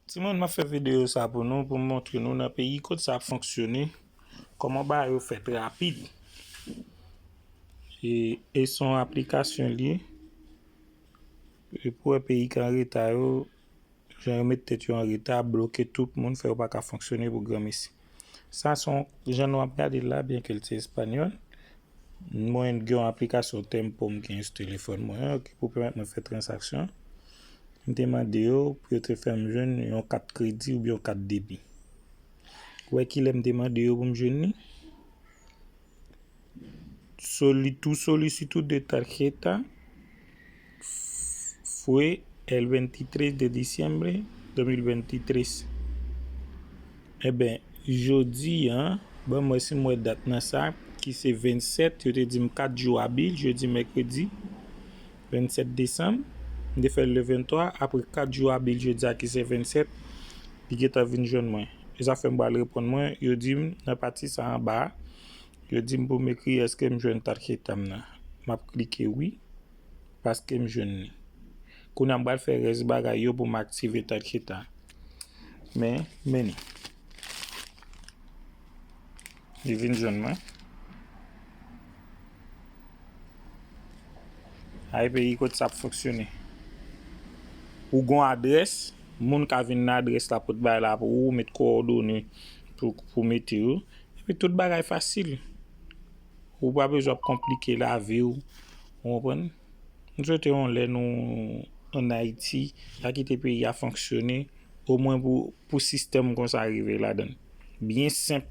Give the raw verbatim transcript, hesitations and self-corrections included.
Timoun, m ap fè videyo sa pou nou, pou m montre nou nan peyi kot sa ap fonksyone, kòman bagay yo fèt rapid. E, e se yon aplikasyon li ye. E pou wè peyi k an reta yo, jan yo met tèt yo an reta, bloke tout moun, fè yo pa ka fonksyone pou granmesi. Sa se yon, jan nou ap gade la, byenke l se espanyòl, mwen gen yon aplikasyon Tempo m gen sou telefòn mwen an, ki pou pèmèt mwen fè tranzaksyon. M te mande yo pou yo te fè m jwenn yon kat kredi oubyen yon kat debi. Ou wè kilè m te mande yo pou m jwenn li? Soli-, tu solicitud de tarjeta fue el veintitrés de diciembre dos mil veintitrés. Eben, jodi a, ban m wè si m wè dat nan sa, ki se vennsèt, yo te di m kat jou abil, jedi, mèkredi, vennsèt desanm. M te fè l le venntwa, apre kat jou abil, jodi a, ki se vennsèt, li gentan vin jwenn mwen. E sa fè m pral reponn mwen, yo di m, nan pati sa anba a, yo di m pou m ekri èske m jwenn tarjeta m nan. M ap klike wi, paske m jwenn li. Kounye a m pral fè rès bagay yo pou m aktive tarjeta. Men, men li. Li vin jwenn mwen. Ay peyi kot sa ap fonksyone. Ou gon adrès, moun ka vin nan adrès la pou t bay la pou ou, met kowòdone pou, pou mete yo. Epi tout bagay fasil. Ou pa bezwen ap konplike lavi w. Ou konprann? M swete yon lè nou ann Ayiti, n a kite peyi a fonksyone, omwen pou, pou sistèm konsa rive ladan l. Byen senp,